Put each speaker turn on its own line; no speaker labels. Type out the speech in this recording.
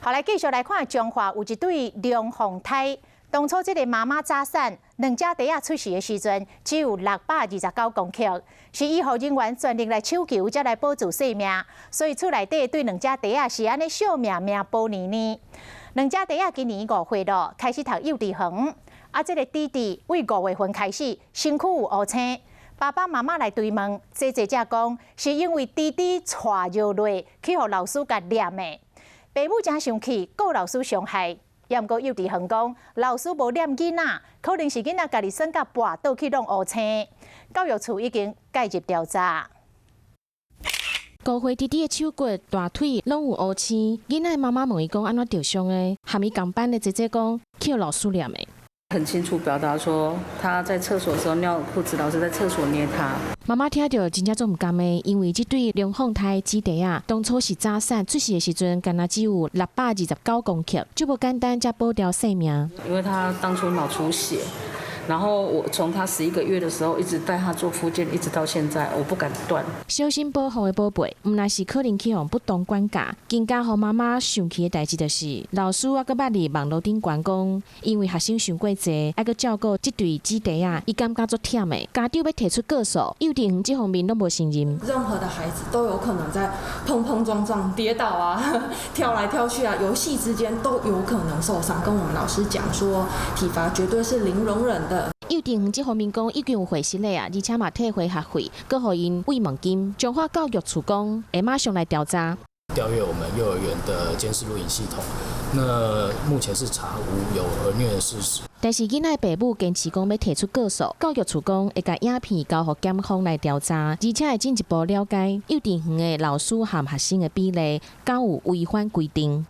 好，來繼續來看彰化有一對龍鳳胎，當初這个媽媽早產，兩隻弟仔出世的時陣只有629公克，是醫護人員全力來搶救，才來保住性命。所以厝內底對兩隻弟仔是按呢惜命命保年年。兩隻弟仔今年5歲了，開始讀幼稚園。啊，這个弟弟對5月份開始身軀有烏青，爸爸媽媽來追問，姐姐才講是因為弟弟𤆬尿落去予老師共念的。爸母誠生氣，告老師傷害。毋過幼稚園講，老師無念囡仔，可能是囡仔家己耍甲跋倒去弄烏青。教育處已經介入調查。
5歲弟弟的手骨、大腿攏有烏青，囡仔的媽媽問伊講按怎著傷的，和伊仝班的姐姐講去予老師念的。
很清楚表達說，他在廁所的時候尿褲子，老師在廁所捏他。
媽媽聽著真正足毋甘的，因為這對龍鳳胎姊弟仔，當初是早產出世的時陣，干焦只有629公克，就無簡單才保牢性命。
因為他當初腦出血，然後我從他11個月的時候一直帶他做復健，一直到現在，我不敢斷。
小心保護的寶貝，毋但是可能去予不當管教，更加予媽媽生氣的代誌就是，老師猶閣捌佇網路頂懸講，因為學生傷過濟，愛閣照顧這對姊弟仔，伊感覺足忝的，家長欲提出告訴，幼稚園這方面攏無承認。
任何的孩子都有可能在碰碰撞撞、跌倒啊、跳來跳去啊，遊戲之間都有可能受傷。跟我們老師講說，體罰絕對是零容忍的。
幼稚園這方面講已經有會失禮啊，而且嘛退回學費，閣予𪜶慰問金。彰化教育處講會馬上來調查，
調閱我們幼兒園的監視錄影系統，那目前是查無有兒虐的事實。
但是囡仔爸母堅持講欲提出告訴，教育處講會共影片交予檢方來調查，而且會進一步了解幼稚園的老師和學生的比例，敢有違反規定。